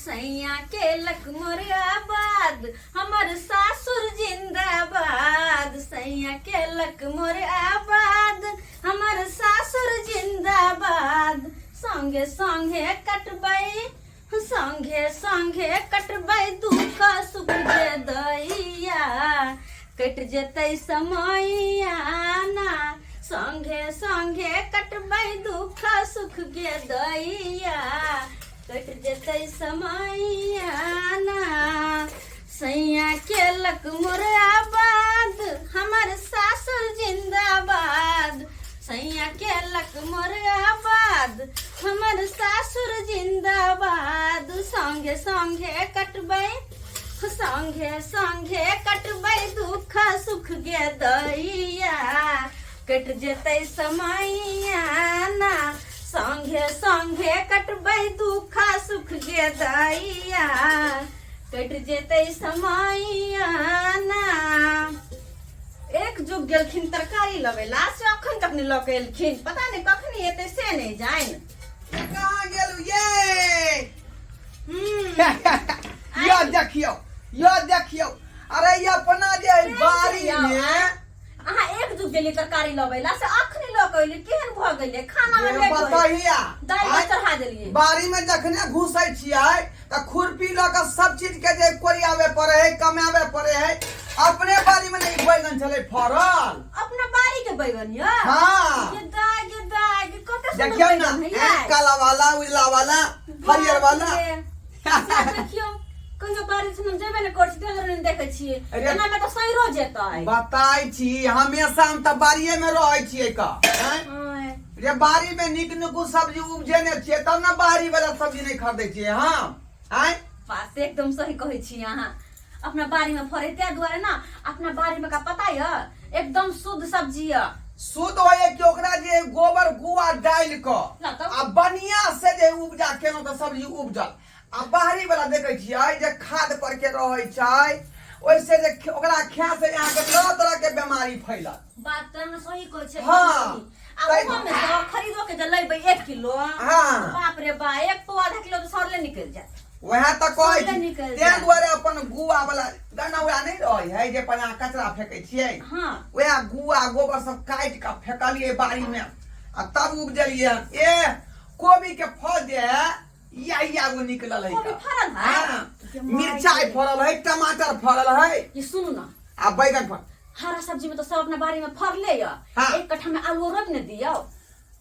सैया केलक मोर आबाद, हमर सासुर जिंदाबाद। सैया केलक मोर आबाद, हमर सासुर जिंदाबाद। संगे संगे कटबै, संगे संगे कटबै दुख सुख जे दैया, कटि जेतै समैया ना। संगे संगे कटबै दुख सुख के दैया, कटि जेतै समैया ना। सैया केलक मोर आबाद, हमर सासुर जिंदाबाद। सैया केलक मोर आबाद, हमर सासुर जिंदाबाद। संगे संगे कटबै, संगे संगे कटबै दुख सुख गे दैया, कटि जेतै समैया ना। संगे संगे कटबै दुख सुख गे दैया, कटि जेतै समैया ना। एक जुग गेलखिन तरकारी लबै ला, से अखन तक नहि लऽ के एलखिन। पता नहि कखनी एतै से नहि जानि। कहाँ गेलू ये? हम्म। यो देखियौ, यो देखियौ, अरे ई अपना जे एहि बाड़ी में अहाँ एक जुग गेलियै तरकारी लबै ला, से अखनी लऽ के एलियै। केहन भऽ गेलै खाना में? ये लेट होय। बतहिया दालि आइ भात चढ़ा देलियै। बाड़ी में जखने घुसै छियै तऽ खुरपी लऽ कऽ सब चीज के जे कोरियाबे पड़े है, कमाबे पड़े है। अपने बाड़ी में नहीं बैगन छलै फड़ल। अपना बाड़ी के बैगन यऽ? हाँ। गे दाय, गे दाय, गे कते सुंदर देखियौ ना। बैगन है ए, यै। काला वाला, उजला वाला, हरियर वाला। बाप रे। से देखियौ, कहियो बारिश में जेबे ने करै छी, तेल नहि देखै छियै। अरे। एना में तऽ सैरो जेतै। बताइ छी, हमेशा हम तऽ बाड़िए में रहै छियै का आँय? हाँ। रे बाड़ी में नीक नीक सब्जी उपजेने छियै तब ने बाहरी वाला सब्जी नहीं खरीदै छियै हम आँय? बात एकदम सही कहै छी अहाँ। अपना बाड़ी में फड़े ताहि दुआरे ना, अपना बाड़ी में का पता यऽ, एकदम शुद्ध सब्जी यऽ। शुद्ध होइए कि ओकरा जे गोबर गुआ डालि कऽ ना तब? आ बढ़िया से जे उपजा केलहुँ तऽ सब्जी उपजल। आ बाहरी वाला देखै छियै जे खाद पर के रहै छै, ओहिसे जे ओकरा खाय से अहाँके तरह तरह के बीमारी फैलत। बात तऽ अहाँ सही कहै छियै। हाँ। आ ओहो में से खरीदो के जे लेबै 1 किलो, हाँ। बाप रे बा, एक पौआ आधा किलो तऽ सड़ले निकलि जायत। वएह तऽ कहै सड़ले छी। निकलि ताहि जायत। दुआरे अपन गुआ वाला गनौआ नहि रहै है जे पर अहाँ कचरा फेकै छियै, वएह गुआ गोबर सब काटि कऽ फेकलियै बाड़ी मे आ तब उपजलियै। ए कोबी के फल जे है, या या गो निकलल है। कोबी का। फड़ल है? हाँ। के माय मिरचाई गे। फड़ल है, टमाटर फड़ल है। ये सुनू ना। आ बैगन फड़ल। हरा सब्जी में तो सब अपना बाड़ी में फड़ले या। 1 कट्ठा में आलू रोपि ने दियौ।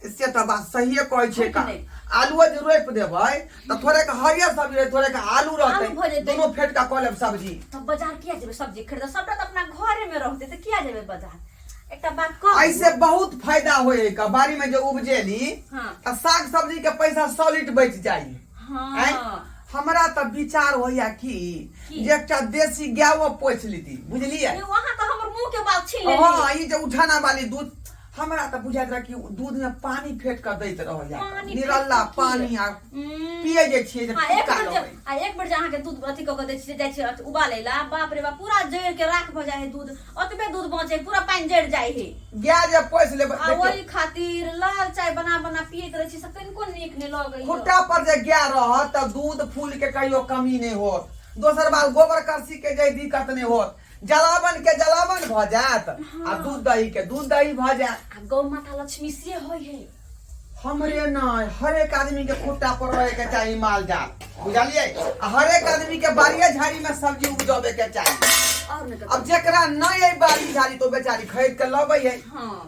से तऽ बात सहिए कहै छै है कि का। नहि? आलूओ जे रोपि देबै तऽ थोड़े के हरियर सब्जी रहै, थोड़े के आलू रहतै। आलू भऽ जेतै। दुनू फेट कऽ कऽ लेब सब्जी। तऽ बाजार किया जेबै सब्जी खरीदऽ? सबटा तऽ अपना घरे में रहतै तऽ किया जेबै बाजार? एकटा बात कहू? ऐसे बहुत फायदा होय है का, बाड़ी में जे उपजेली तऽ साग सब्जी के पैसा सॉलिड बचि जाइ है। आँय? हमरा तऽ विचार होइया कि की? जे एकटा देसी गायो पोसि लीती, बुझलियै? यौ, अहाँ तऽ हमर मुंह के बात छीन लेलियै। हँ, ई जे उठाना वाली दूध, हमरा तऽ बुझाइत रहे कि दूध में पानी फेट कऽ दैत रहैया। पानी फेट निरल्ला कऽ की? पानी आ पियै जे छियै जे आ एक फुक्का बेर जे लगै। आ एक बेर जे अहाँके दूध अथी कऽ कऽ दै छियै, जाइ छियै अथी उबालै ला, बाप रे बाप, पूरा जरि के राख भऽ जाइ है दूध। ओतबे दूध बचै है, पूरा पानि जरि जाइ है। गाय जे पोसि लेबै, आ देखियौ, ओहि खातिर लाल चाय बना बना पियैत रहै छी, से कनिको नीक नहि लगैया। खुट्टा पर जे गाय रहत तऽ दूध फूल के कहियो कमी नहि होत। दोसर बात, गोबर करसी के जे दिक्कत नहि होत, जलावन के जलावन भऽ जायत आ दूध दही के दूध दही भऽ जायत। आ गौ माता लक्ष्मी से होइ है। हमरे नहि, हरेक आदमी के खुट्टा पर रहे के चाही माल जाल, बुझलियै? आ हरेक आदमी के बाड़िए झाड़ी में सब्जी उपजबे के चाही। और नहि। अब जेकरा नहीं है बाड़ी झाड़ी तो बेचारी खरीद के लबै है,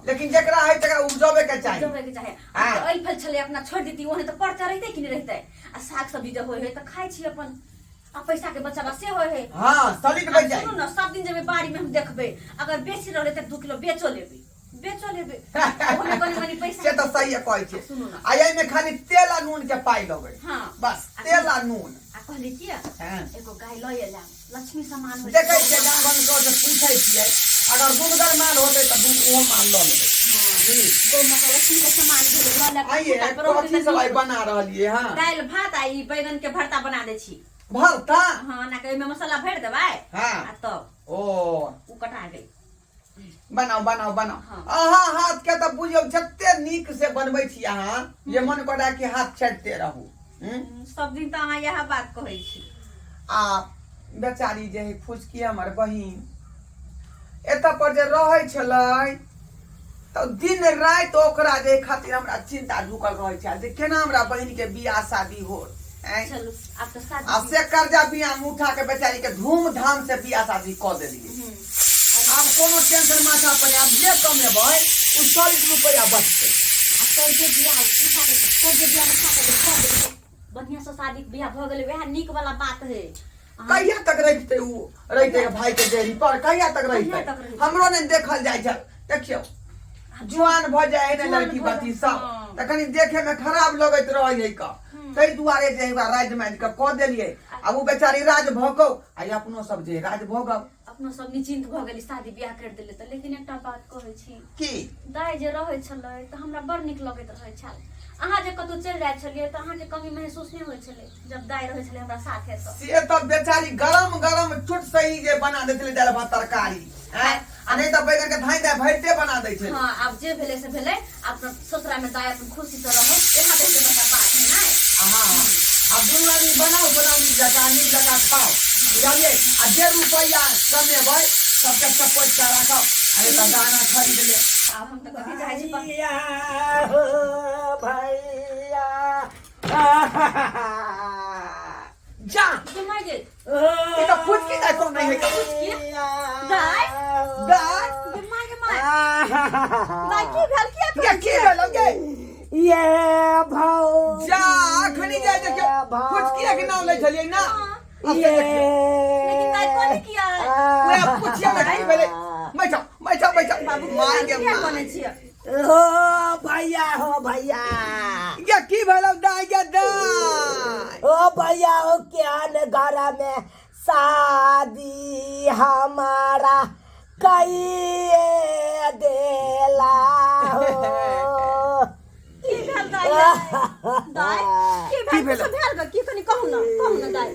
लेकिन जेकरा है तकरा उपजबे के चाही। उपजबे के चाही। आ एहि फल छलै अपना छोड़ि देती, ओहने तऽ पड़ते रहितै कि नहि रहितै? आ साग सब्जी जे होइ है तऽ खाइ छी अपन, आ पैसा के बचावा से होइ है। हाँ, सलिट बच जाए। सुनू ने, सब दिन जेबै बाड़ी में हम देखबै, अगर बेसी रहलै तऽ 2 किलो बेचो लेबै, बेचो लेबै, ओहोमे कनि मनि पैसा। से तऽ सही कहै छै। सुनू ने। आ एहिमे खाली तेल आ नून के पाइ लगै। बस तेल आ नून। आ कहली किया, एगो गाय लऽ एला, लक्ष्मी समान होइ। देखै छियै, गाम घर से पूछै छियै, अगर दूधगर माल होतै तऽ दूध ओहो माल लऽ लेबै। गौ माता लक्ष्मी के समान भेलै, लऽ ले। आइए कथी सब आइ बना रहलियै हँ? दालि भात आ ई बैगन के भरता बना दै छी। भरता? हाँ, ना के ओहिमे मसाला भरि देबै। आ तब ओ कटा गेल। बनाउ, बनाउ, बनाउ। अहाँ हाथ के तऽ बुझियौ जते नीक से बनबै छी अहाँ, जे मन करै कि हाथ चाटिते रहू। सब दिन तऽ अहाँ इएह बात कहै छी। आ बेचारी जे है फुचकी हमर बहिन एतऽ पर जे रहै छलै तऽ दिन राति ओकरा जे खातिर हमरा चिंता ढुकल रहै छै जे केना हमरा बहिन के बियाह शादी हो। चलू आब तऽ शादी आ से कर्जा बियाह में उठा के बेचारी के धूमधाम से बियाह शादी कऽ देलियै। आब कोनो टेंशन माथा पर नहि, आब जे कमेबै ओ 40 रुपैआ बचतै। आ कर्जे बियाह उठा के कर्जे बियाह उठा के कऽ देलियै, बढ़िया से शादी बियाह भऽ गेलै, वएह नीक वाला बात है। कहिया तक रहितै उ रहितै भाई के देरी पर, कहिया तक रहितै? तक रहितै? हमरो नहि देखल जाइ छै। देखियौ जुआन भऽ जाइ है ने जुआन लड़की भऽ बच्ची जाइ, सब हँ। तऽ कनि देखे में खराब लगैत रहै है कऽ, ताहि दुआरे जे ओकरा राज मारि कऽ कऽ देलियै। आ ओ बेचारी राज भोगौ आ ई अपनो सब जे राज भोगब, अपनो सब निश्चिंत भऽ गेली, शादी बियाह करि देलियै तऽ। लेकिन एकटा बात कहै छी। की? दाइ जे रहै छलै तऽ हमरा बड़ नीक लगैत रहै छल। अहाँ जे कतहु चलि जाइ छलियै तऽ अहाँके कमी महसूस नहि होइ छलै जब दाइ रहै छलै हमरा साथे तऽ। से तऽ बेचारी गरम गरम चुट सही जे बना दै छलै दालि भात तरकारी, आँय? आ नहि तऽ बैगन के धाँइ धाँइ भरिते बना दै छलै। हँ, आब जे भेलै से भेलै, अपना ससुरा में दाइ अपन खुशी से रहू, इएह बेसी बड़का बात है ने। हँ, आब दुनू आदमी बनाउ बनाउ नीक जकाँ, नीक जकाँ खाउ, बुझलियै? आ जे रुपैआ कमेबै सबके चपैत कऽ राखब, आ नहि तऽ दाना खरीद लेब। आब हम तऽ कथी चाहै छी भैया हो भैया, जा के माय गे, ई तऽ फुचकी दाइ कोन नहि है का? फुचकी दाइ, दाइ गे माय, गे माय, दाइ की भेल? किया ये की भेल गे? ये भौ जा अखनी जाय देखियौ फुचकिया के नाम लै छलियै ना, अब से ये देखियौ। लेकिन दाइ कोनी किया है? उएह पुछिया ने की भेलै। बैठो बैठो बैठो बाबू माय गे किया माय। बनै छियै? हो भैया, हो भैया, ये की भेलौ दाइ गे दाइ? ओ भैया हो, क्या ने घर में शादी हमारा कई देला हो। की भेल दाइ? दाइ की की भेल? भेल? कुछो भेल गे? की कनी कहू ना, कहू ना दाइ।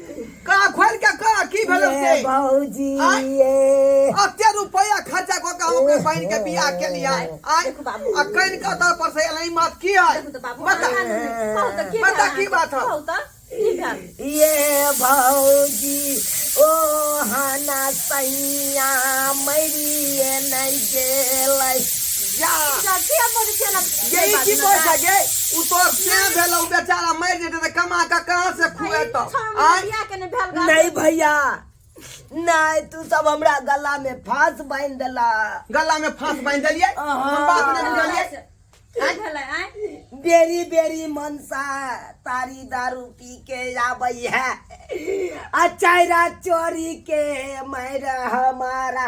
का खोल के का की भेलौ ये से? भौजी आँय? ये अते रुपैआ खर्चा कऽ के हम अपने बहिन के बियाह केलियै, आँय? देखू बाबू। आ कनि कऽ तर पर से एलही मत की है? देखू तऽ बाबू, बता। अहाँ नहि, कहू तऽ की बता भेल की बात हौ? कहू तऽ की भेल? ये भौजी ओ हना सैया मरिए नहीं गेलै। जा जा किया बजै छियै ना? ये ई की कहै छै गे? उ तोर से भेलौ, बेचारा मरि जेतै तऽ कमा कऽ कहाँ से खुएतौ? आँय? बियाह केने भेल गा? नहीं भैया नहीं, तू सब हमरा गला में फांस बांधि देला। गला में फांस बांधि देलियै? हम बात नहि बुझलियै। की भेलै आँय? बेरी बेरी मनसा तारी दारू पी के आबै है आ चारा चोरी के मार हमारा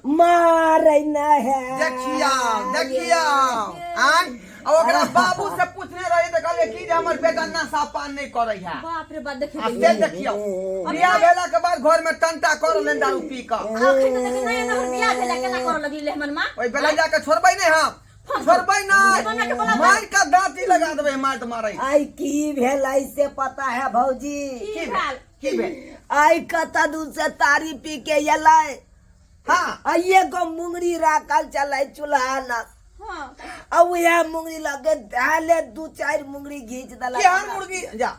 मारै न है। देखियौ देखियौ, आँय? आ ओकरा बाबू से पूछने रही तऽ कहलियै की जे हमर बेटा नशा पान नहि करै है। बाप रे बाप, देखियौ आ से देखियौ बियाह भेला के बाद घर में टंटा कर लेन दारू पी कऽ। अखन तऽ देखियौ नया नहर बियाह भेलै, केना करऽ लगली लेहमन माँ। ओहि बेला जाके छोड़बै नहि, हम छोड़बै नहि, मारि कऽ दाँती लगा देबै, मारि तऽ मारै। आइ की भेलै से पता है भौजी? की भेल? की भेल? आइ कतऽ दूर से तारी पी के एलै। हाँ। आ एगो मुंगरी राखल छलै चूल्हा लग। हाँ। आ उएह मुंगरी लगे धैले दू चारि मुंगरी घीच देलक। केहन मुर्गी जा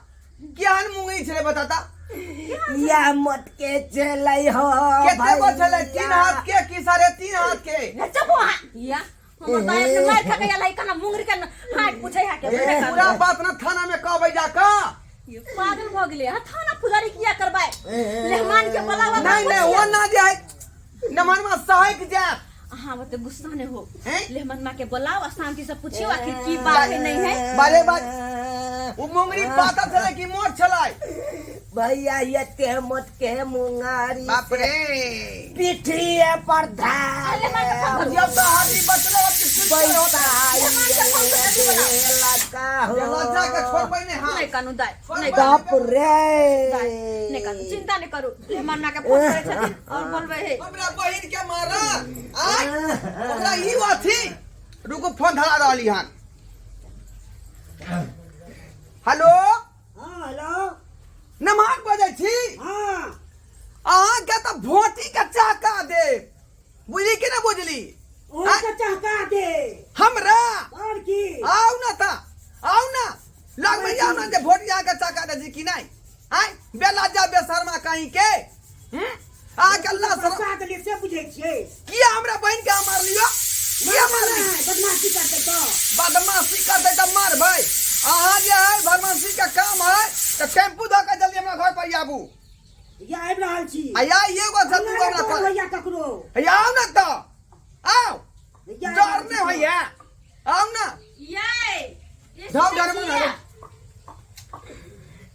केहन मुंगरी छलै बताता? इएह मोटके छलै हो। कते गो छलै? 3 हाथ के कि 3.5 हाथ के? ने चुप हो अहाँ। या हमर दाइ अपने मारि खा के एलै, केना मुंगरी के हाथ पूछै है के? पूरा बात ना थाना में कहबै जाकऽ। ये पागल भऽ गेलै। हाँ, थाना पुजारी किया करबै? मेहमान के बोलावा। नहीं नहीं, वो ना जाए नमनमा सहक जाए। अहाँ ओते गुस्सा नहीं हो। हैं? लेहमन माँ के बोलाओ आ शांति से पूछियो आखिर की बात है नहीं है। बारे बात वो मुंगरी पाता छलै कि मोट छलै? भैया एते मोटके मुंगारी बाप रे, पिठिए पर अरे माँ के फोन करू। जब तो हाथी बचलो कि पैसा जे लज्जा के छोड़बै नहि। हाँ नहीं कानू दाइ, नहीं। बाप रे, दाइ नहीं कानू, चिंता नहीं करू, लेहमन माँ के फोन करै छथिन और बोलबै हे। हमरा बहिन के मारा आय ओकरा ई अथी, रुकू, फोन धरा रहली हन। हेलो। हाँ हेलो, नमहर बजै छी? हाँ। अहाँके तऽ भोटी के चहका दे, बुझली कि ना बुझली? ओके चहका दे हमरा और की। आउ ना तऽ आउ ना लग में आउ ना जे भोटिया के चका दे छी कि नहीं आय बेलज्जा बेशर्मा कहीं के हम्म? आ के अल्लाह शरम फंसा देलियै से बुझै छियै किया हमरा बहिन के मार लियो किया मारली बदमाशी करतै तऽ बदमाशी करतै तऽ मारबै अहाँ जे है बदमाशी के काम है तऽ टेम्पू धऽ के जल्दी हमरा घर पर आबू या आबि रहल छी आ या एगो से दूगो हमरा हमरा डर पर होइया ककरो हे आउ ना तऽ आउ या डर नहि होइया आउ ना ये जाउ डरबू ना रे।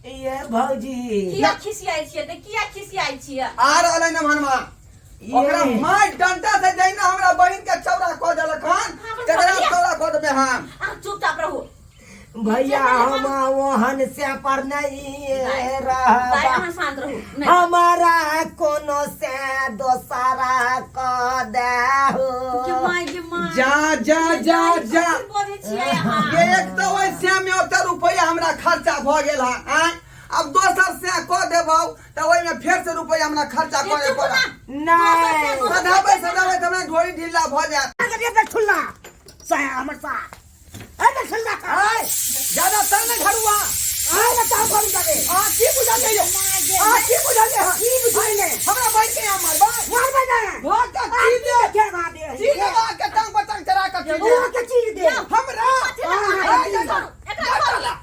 ये भौजी किया खिसियाइ छियै तऽ किया खिसियाइ छियै आ रहल है नमहनमा ओकरा मार डंटा से जइना हमरा बहिन के चौरा कऽ देलक हन हाँ, तकरा भैया। चौरा कऽ देबै हम अहाँ चुपचाप रहू भैया हम ओहन से पर नहीं दाइ रहबा अहाँ शांत रहू नहि हमारा कोनो से दोसरा क देहो गे माय गे माय जा जा जा जा कथी बजै छियै अहाँ एक तऽ ओहि से में ओते रुपैआ हमरा खर्चा भऽ गेल हन आँय अब दोसर से कऽ देबौ तऽ ओहिमे फेर से रुपैआ हमरा खर्चा ये करे चुप पड़त ना। नहीं सधाबै सधाबै तऽ हमरा ढोरी ढीला भऽ जायत ठुल्ला साया हमर सा अरे ठुल्ला का आय ज्यादा तर नहि घरुआ आय ना ताव करू जाबे अहाँ की बुझलियै यौ अहाँ की बुझलियै हन? की बुझलियै? हमरा बहिन के यहाँ मारबै मारबै ना भऽ के चीर दे के मारबे चीर दे अहाँ के टांग पर टांग चढ़ा कऽ चीर दे ओ के चीर दे हमरा हाँ, आय, जा, जा, एकरा जा, छोड़ू। जा,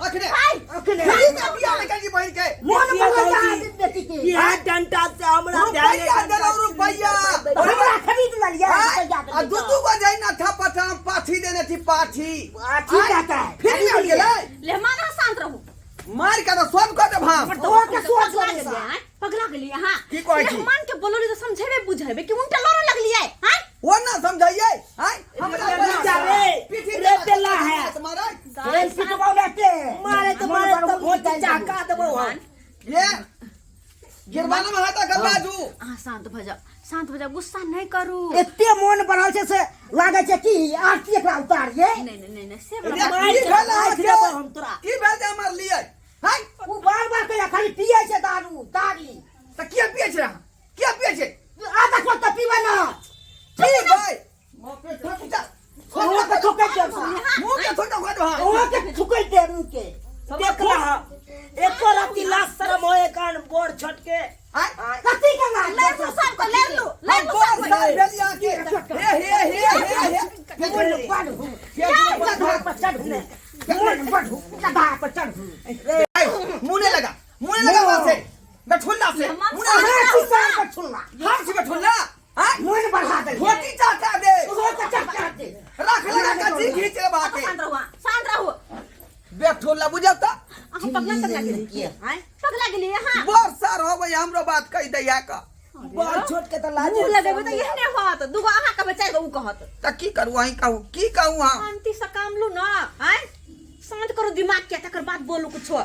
अखने अखने फ्री में बियाह नहि करी बहिन के मोन बदल जा बेटी के इएह डंटा से हमरा रुपैया देलहुँ रुपैया हमरा खरीद लेलियै आय, रुपैया आ दू दू गो जहिना थप्पा हम पाठी देने थी पाठी पाठी कहता है फिर भी आबि गेलै लेहमान अहाँ शांत रहू मारि के तऽ सब कऽ देब हम तो के सोच पगला गेलियै आँय? पगला गेलियै अहाँ की कहै छी? लेहमान के बोलली तऽ समझेबे बुझेबे कि उनटा लड़ऽ लगलियै आँय वो ना समझाइए आय हमरा रे बहिन रे, पीठी रे बेला है। मारे रे पिटवाओ लेते मारे तो मारे तो भोट चाका देबो हम ये गिरवाना में हाथ कर बाजू अहाँ शांत भऽ जाउ शांत भऽ जाउ गुस्सा नहि करू एते मोन बढ़ल छै से लागै छै कि आरती एकरा उतारिए नहि नहि नहि नहि से रे, वला बात की नहि। भेल अहाँके? देबो हम तोरा। की भेल जे हमर लिए हाय ओ बार बार कहिया खाली पिए छै दारू तारी तऽ किया पिए छै अहाँ किया पिए छै आधा खोट तऽ पीबै ना पीबै ओहो के थुकै देब मुँह के थोड़ा हुआ दो ओहो के थुकै देब मुँह के देख रहा एको राती लाज शरम होए कान बोर छटके आय कथी के लाज लड़ लू सबको लड़ लू लड़ हम लू बोर सबको साल भेल यहाँ के हे हे हे हे हे मोन बढ़ू गधा पर चढ़ू मोन बढ़ू गधा पर चढ़ू मुँह नहीं लगा मुँह नहीं लगा वहाँ से बैठुल्ला से मुँह नहीं लगा अहाँ छी साल बठुल्ला हम छी बैठुल्ला हाँ मोन बढ़ा दे धोती चाटा दे ओहो के चढ़ा दे रख लगा कची खींच ले बाके शांत रहू अहाँ, शांत रहू बैठुल्ला बुझब त अहाँ पगला तगला गेलियै आँय पगला गेलियै अहाँ बड़ सर हो गई हमरो बात कह दैया का बोर छोट के तो लाज मुँह लगेबै तऽ एहने होत दूगो अहाँ कहबै चारि गो उ कहत त की करू अहीं कहू की कहू हम शांति से काम लू ना आँय शांत करू दिमाग के तकर बाद बोलू कुछो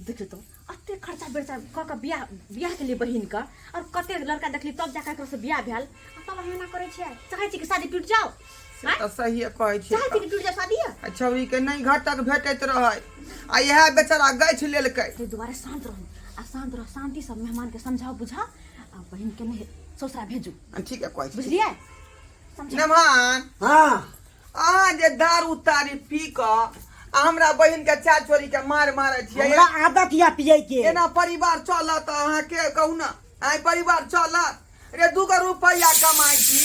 देखियौ तऽ एते खर्चा बेर्चा कऽ कऽ बियाह बियाह केलियै बहिनके आओर कते लड़का देखली तब जाकऽ एकरो से बियाह भेल आ तब अहाँ एना करै छियै चाहै छी कि शादी टूटि जाओ से तऽ सहिए कहै छियै चाहै छी कि टूटि जाओ शादी आ छौड़ी के नहि घटक भेटैत रहै आ इएह बेचारा गछि लेलकै ताहि दुआरे शांत रहू आ शांत रहू शांतिसँ मेहमानके समझाउ बुझाउ आ बहिनके नहि ससुरा भेजू ठीके कहै छी बुझलियै समझाउ मेहमान हाँ अहाँ जे दारू तारी पी कऽ आ हमरा बहिन के चार चोरी के मार मारै छियै हमरा आदत या पिए के एना परिवार चलत अहाँके कहू ने आइ परिवार चलत रे दूगो रुपैआ कमाइ छी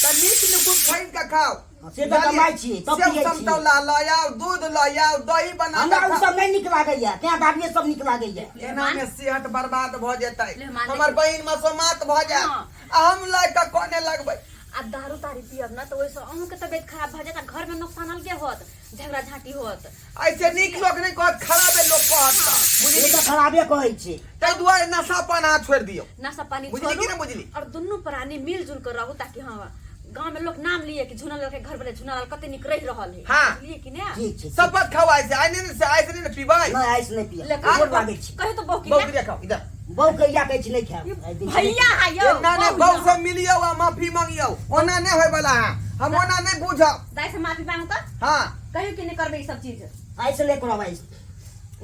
तऽ नीक नुकुत खरीद कऽ खाउ से तऽ कमाइ छी, तब सेब पियै छी। समतौला लऽ आउ दूध लऽ आउ दही बना हमरा कऽ ओ खाउ सब नहि नीक लागैया तें दाबिये सब नीक लागैया एना मे सेहत बर्बाद भऽ जेतै लेहमान हमर बहिन मसोमात भऽ जायत हँ। आ हम लऽ कऽ कोने लगबै आ दारू तारी पियब ने तऽ ओहिसँ अहूँके तबियत खराब भऽ जायत आ घरमे नुकसान अलगे होत झगड़ा झाँटी होत ऐसे नीक लोक नहि कहत खराबे लोक कहत ई बुझली तऽ खराबे कहै छै ताहि दुआरे नशा पान अहाँ छोड़ि दियौ नशा पानी बुझली कि छोड़ू नहि बुझली? और दुनू प्राणी मिलजुल कर रहू ताकि हाँ गांव में लोग नाम लिए कि झुना लाल के घर वाले झुना लाल कते निक रहि रहल है हाँ। बुझलिए कि ने ठीक छै शपथ खाउ आइ से आइ नहि ने से आइ से नहि ने पीबै नहि आइस नहि पियब लेकिन गोर लागै छी कहियो तो बहू की बहू के खाउ इधर बहू के इएह कहै छी नहि खायब आइ दिन भैया है यौ एना नहि बहू बहू से मिलियौ आ माफी मांगियौ ओना नहि होय वाला है हम ओना नहि बुझब दाइ से माफी मांगू तऽ हाँ कहियो कि नहि करबै ई सब चीज आइ से नहि करब आइ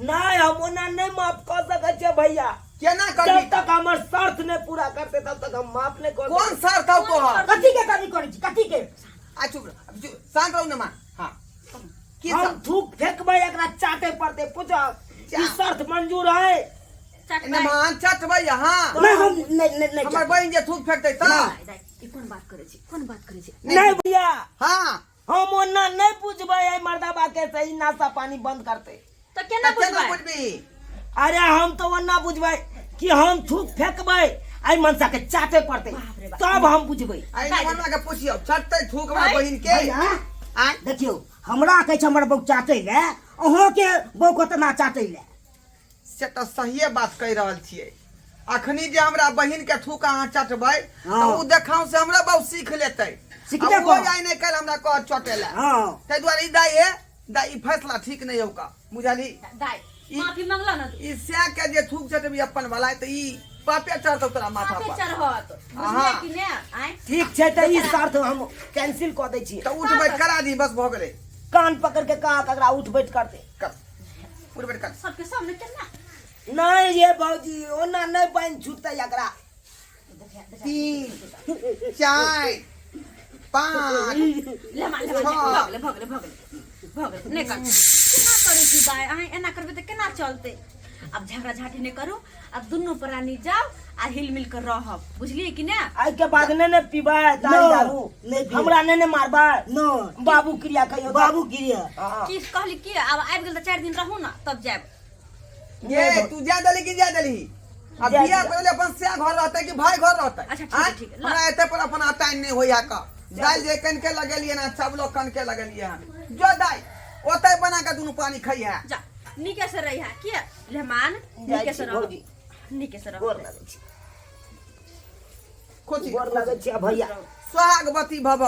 नहीं हम ओना नहीं माफ कर सकै छियै भैया केना करबी जब तक हमर शर्त नहीं पूरा करते तब तक हम माफ नहीं कर कोन शर्त हौ तोहर कथी के कमी करै छी कथी के आ चुप रह, अब चुप, शांत रहू ने माँ हाँ की हम सब थूक फेंकबै एकरा चाटे पड़तै पूछो ई शर्त मंजूर है चटबै नमान चटबै अहाँ नहीं हम नहीं नहीं नहीं हमर बहिन जे थूक फेंकतै तऽ दाइ, दाइ, ई कोन बात करै छी कोन बात करै छी नहीं भैया हाँ हम ओना नहीं पूछबै एहि मर्दाबा के सही नाश्ता पानी बंद करते तऽ केना तऽ केना बुझबै बुझबी अरे हम तो ओना बुझबै कि हम थूक फेंकबै एहि मनसा के चाटे पड़तै बाप रे बाप। तब हम बुझबै आई हमरा के पुछियौ चटतै थूक हमरा बहिन के भैया आँय देखियौ हमरा कहै छै हमर बहू चाटै लए अहाँके बहू कतना चाटै लए से तऽ सहिए बात कहि रहल छियै अखनी जे हमरा बहिन के थूक अहाँ चटबै तऽ हाँ। ओ देखाउ से हमरा बहु सीख लेतै सीखबे आ ओ करत। आइ नहि काल्हि हमरा कहत चटे लए हाँ ताहि दुआरे ई दाइ हे दाइ ई फैसला ठीक नहि होगा बुझलही दाइ ई- माफी मंगला न ई सै के जे थूक चटबी अपन वाला तऽ ई पापे चढ़तौ तोरा माथा पापे पर चढ़त बुझलियै हाँ। कि ने आँय ठीक छै तऽ ई शर्त हम कैंसिल कऽ दै छियै तऽ उठ बैठ करा दी बस भऽ गेलै कान पकड़ के कहा ककरा उठ बैठ करते कर उठ बैठ कर सबके सामने केना नहीं ये भौजी ओना नहीं पानि छूटतै एकरा तीन चारि पाँच ले मान ले मान छह। भऽ गेलै भऽ गेलै भऽ गेलै भऽ गेलै नहि कर केना करै छी दाइ अहाँ एना करबै तऽ केना चलतै आब झगड़ा झाँटी नहि करू आब दुनू प्राणी जाउ आ हिल मिल कर रहब बुझलियै कि ने आइ के बाद नहि ने पीबै दारू नहि, दारू नहि पीबै। हमरा नहि ने मारबै नहि बाबू क्रिया कहियो तऽ। बाबू गिरिया हँ। की कहली की आब आबि गेल तऽ 4 दिन रहू ने तब जायब ये तू जा देली कि जा देली आ जा बियाह दिया। करले अपन से घर रहतै कि भाई घर रहतै अच्छा, ठीक है, आँय? ठीक है, ला। हमरा एते पर अपन आता नहीं होइया का दालि जे कन के लगेलिए ना चावलो कन के लगेलिए हन जो दाइ ओतै बना के दुनू पानी खइहे जा नीके से रहिहा किया लेहमान जाइ नीके से छी रह भौजी। नीके से रह गोर लगै छी खोजी गोर लगै छी भैया सोहागवती भव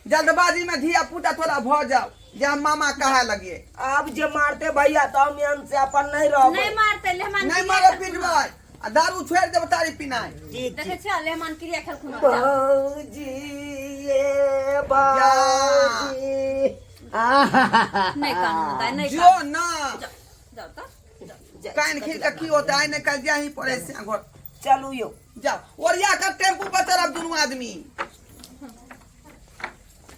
जल्दबाजी में धिया पुता थोड़ा भ जाओ जे हम मामा कहे लगिए आब जे मारते भैया तऽ हम एहन से अपन नहीं रहबै नहीं मारते लेहमान नहीं क्रिया मारे खेलखुन। पिटबै आ दारू छोड़ि देब तारी पिनाइ ठीक देखै ठीक छियै लेहमान क्रिया खेलखुन भौजी ये भौजी नहीं कानून दाइ नहीं जो ना जाओ जाओ तऽ जाओ। कान खीर के की होता है नहीं कल जा ही पड़े से घर चलू यौ जाओ ओरिया कर टेम्पू पर चढ़ब दुनू आदमी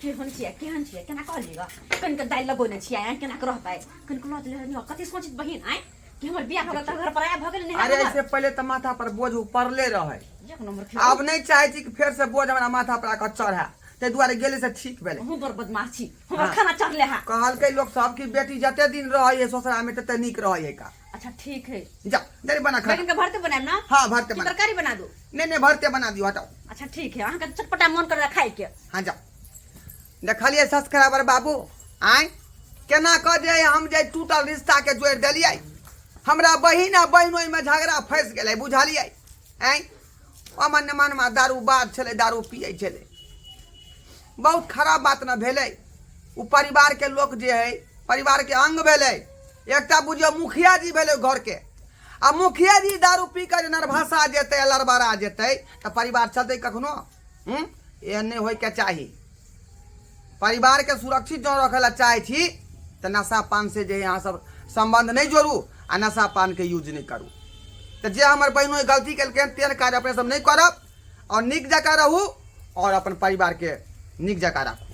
केहन छियै केहन छियै केना कहलियै ग कनिक दालि लगौने छियै आँय केना के रहतै कनिक लऽ देले रहै कथी सोचित बहिन आँय कि हमर बियाह भऽ गेल तऽ घर पर आया भऽ गेल नेहा अरे ऐसे पहले तऽ माथा पर बोझ पड़ले रहे एक नंबर आब नहीं चाहे छी कि फेर से बोझ हमरा माथा पर आकर चढ़े ताहि दुआरे गेलै से ठीक भेलै अहूँ बड़ बदमाश छी हमर हाँ। खाना चढ़ले हा कहलकै लोक सब कि बेटी जते दिन रहै है ससुरा में तते नीक रहै है का अच्छा ठीक है जा जरी बना खा बैगन के भरते बनाएब ना हाँ भरते कि बना तरकारी बना दू नहीं नहीं भरते बना दियो हटाओ अच्छा ठीक है अहाँके चटपटा मन कर खाए के हाँ जाओ देखलियै सब्सक्राइबर बाबू आँय केना कऽ जे हम जे टूटल रिश्ताके जोड़ि देलियै हमरा बहिन आ बहिन ओहिमे झगड़ा फँसि गेलै बुझलियै आँय अमन मनमे दारू बात छलै दारू पियै छलै बहुत खराब बात ने भेलै ओ परिवारके लोक जे हइ परिवारके अंग भेलै एकटा बुझियौ मुखिया जी भेलै घरके आ मुखिया जी दारू पी कऽ जे नरभसा जेतै आ लड़बड़ा जेतै तऽ परिवार चलतै कखनो हूँ एहन नहि होइके चाही परिवारके सुरक्षित जँ रखै लए चाहै छी तऽ नशा पानसँ जे अहाँ सब सम्बन्ध नहि जोड़ू आ नशा पानके यूज नहि करू तऽ जे हमर बहिनो गलती केलकै हन तेहन काज अपने सब नहि करब आओर नीक जकाँ रहू आओर अपन परिवारके नीक जकाँ राखू।